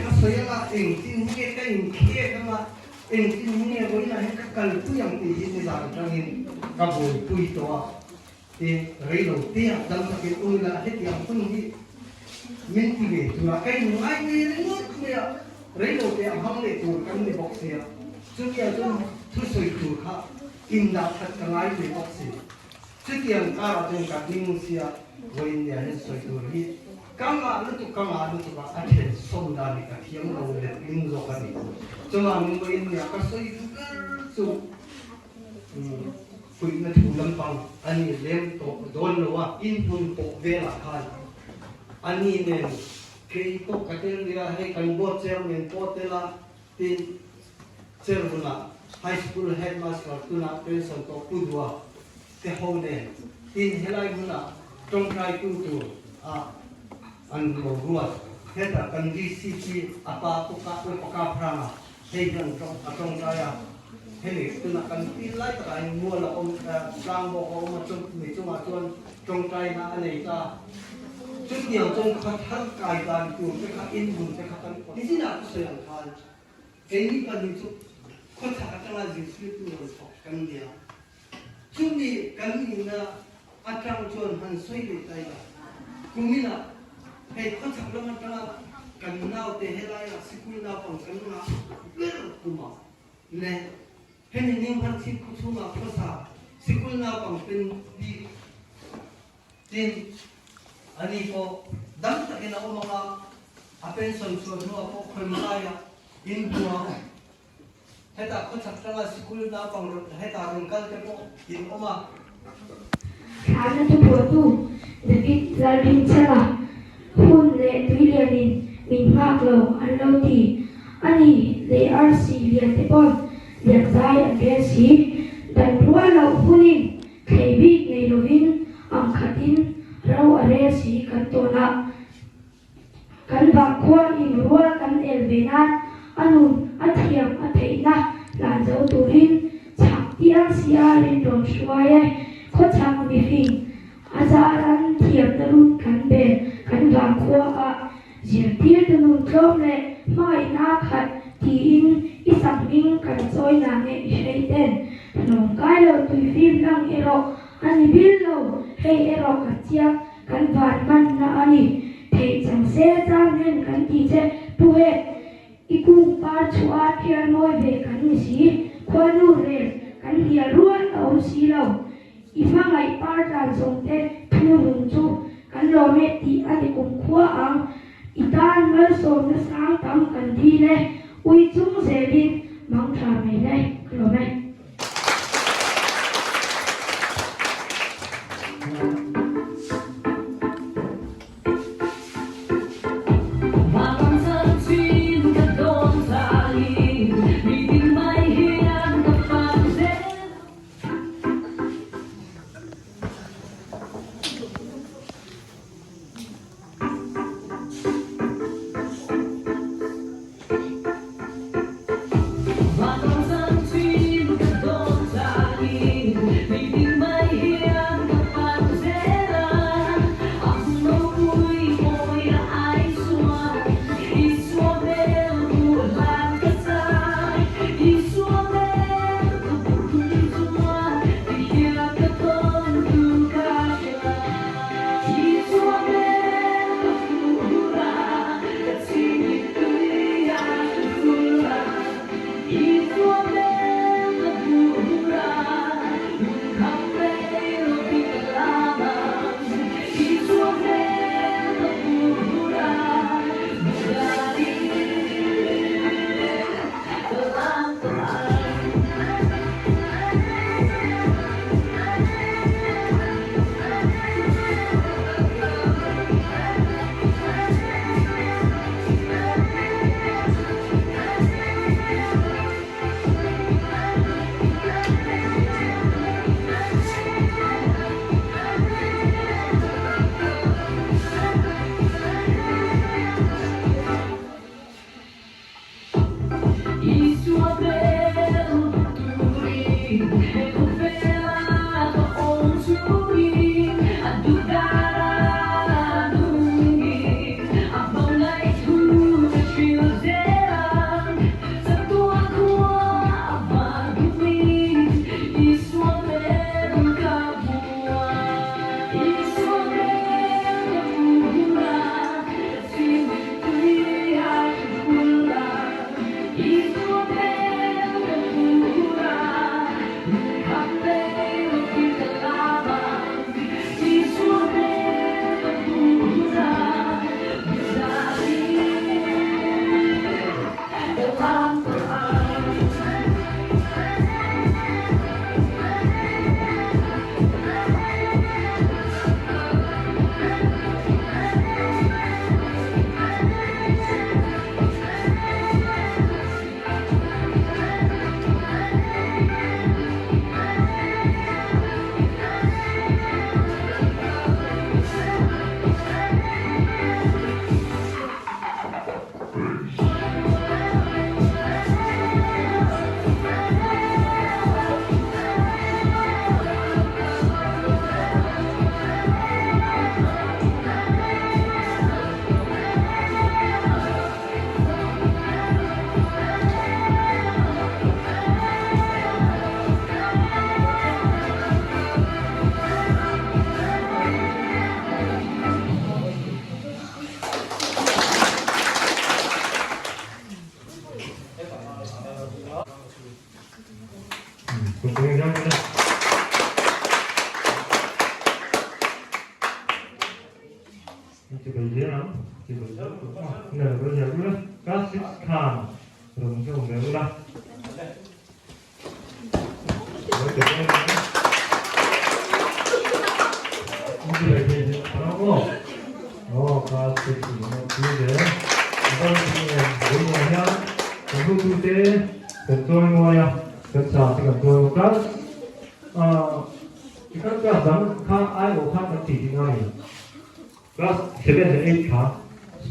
Ka sawi anga engtin nge ka inkhek anga engtin nge vawiinah hian ka kalpui ang tih hi nizan atangin ka buaipui tawh a. Tin, reilo te ah dam takin um ila hetiang hun hi min ti ve tura ka in ngai ve ringawt mai a, reilo te a hmang leh tur kan ni bawk sia, chutiang chuan thusawi tur kha indah that ka ngai ve bawk si. Chutiang karah chuan ka hming sia vawiin nia hian sawi tur hi ka ngah lutuk ka ngah lutuk a, a then sawm dan hi ka thiam lo let ling zawk a ni. Chuvangin vawiin nia ka sawi duh ber chu Puihna thu lampang a ni lem tawh dawn lo a, inhmun pawh velah khan a ni nen kei pawh ka tel nia, hei kan board chairman pawh tel a, tin Chervunah High School Headmaster tunah pension tawh Pu Dua te ho nen tin helai hmunah tawngtaitu tur a an lo ruat. Hetah kan DCP a pa Pu Ka Phranga Hei hian a tawngtai a, hemi tunah kan pil lai takah hian mual a awm, tlang bawk a awm a, chu mi chungah chuan tawngtaina a nei ta. Chutiang chuan khaw thar kai dan tur te kha inhmun te kha kan kawt. Nizinah ka sawi ang khan keini pahnih chu khaw chhak atanga zirtirtu rawn thawk kan ni a, chumi kan nihna atang chuan han sawi leh ta ila, kuminah hei khawchhak lam atanga kan naute helaiah sikul naupang kan ngah ber kumah leh hemi Ninghar chhip khaw chhungah khawsa sikul naupang pen bik tin ani pawh dam takin a awm ang a, a pension chhuah hnuah pawh khawi laiah inhmuang. Hetah khawchhak tanga sikul naupang rawn hetah rawn kal te pawh in awm a. Thlahna thuphuahtu David Lalrinchhana hun leh tuilianin min nghak lo an lo ti a ni leh arsi lian te pawn lian zai an rel si. Dan rual loh hunin thlei bik nei lovin ang khatin ro a rel si kan tawn a. Kan vangkhua in rual kan el ve nan a nun a thiam a theihna hlan zo turin chhak tiang si a rinrawn hruai e. Khawchhak mifing a zar an thiamna lut kan bel kan vangkhua ah zirtirtu nun tlawm leh hmangaihna khat tiin i sakhming kan chawi na nge i hrei ten hnawm kai lo tuifim lang erawh a ni bil lo hei erawh ka chiang Kan van hmanna a ni. Theih chang se chang hnem kan ti che Pu he, i kung par chhuah a thiar mawi ve kan ni si. Khuanu rel kan hnial rual a awm si lo. I hmangaih par tlan zawng te thu rung chu kan. Kan lawm e tih a ti kumkhua ang. I tan malsawmna sang tam kan dil e. Ui chung zelin mang tha mai le. Ka lawm e.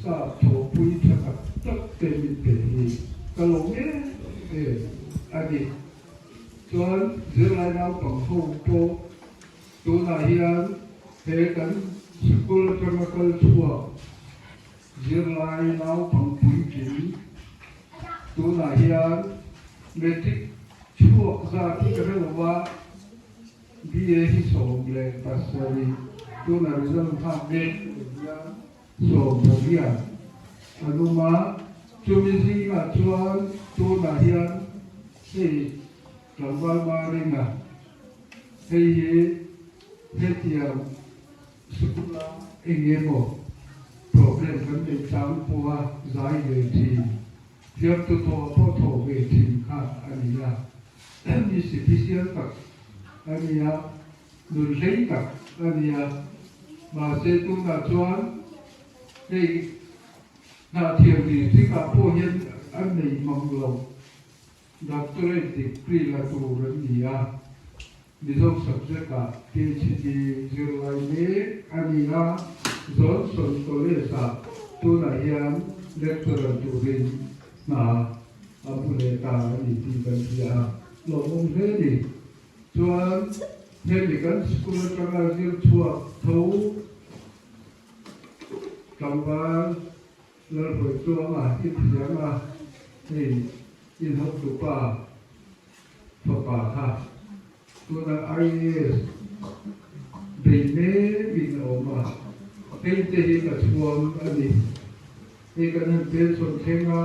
Staff thawhpui tha tak tak te min pe hi ka lawm em em a ni. Chuan zirlai naupang ho pawh tunah hian he kan sikul atanga kal chhuak zirlai naupang puitling tunah hian matric chhuak zat hi ka hre lo va, BA hi 17 tuna result nghak mek tur hian 18 an awm a, chumi zingah chuan tunah hian hei tlangval Maringa hei hi hetiang. Sikula eng emaw program kan neih chang pawha zai ve thin, thiamtu thawh pawh thawh ve thin kha a ni a. Mi sipisial tak a ni a, nun hlei tak a ni a. Mahse tunah chuan hei Hnahthial district ah pawh hian an nei mang lo. Doctorate degree la tur an ni a, Mizo subject ah PhD zirlai mek a ni a, Johnson College ah tunah hian lecturer turin hna a hmu leh ta a ni tih kan hria a, lawmawm hle a ni. Chuan hemi kan school atanga zir chhuak tho tlangval Lalhawi chuanga i thiam a, hei in hotupa fapa kha tuna IAS bei mek in a awm a, hei te hi ka chhuang a ni. Hei kan han pension thleng a,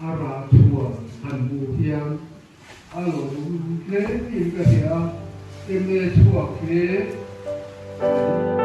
a rah chhuah han hmuh hian a lawmawm hle in ka hria a, MA chhuak hi.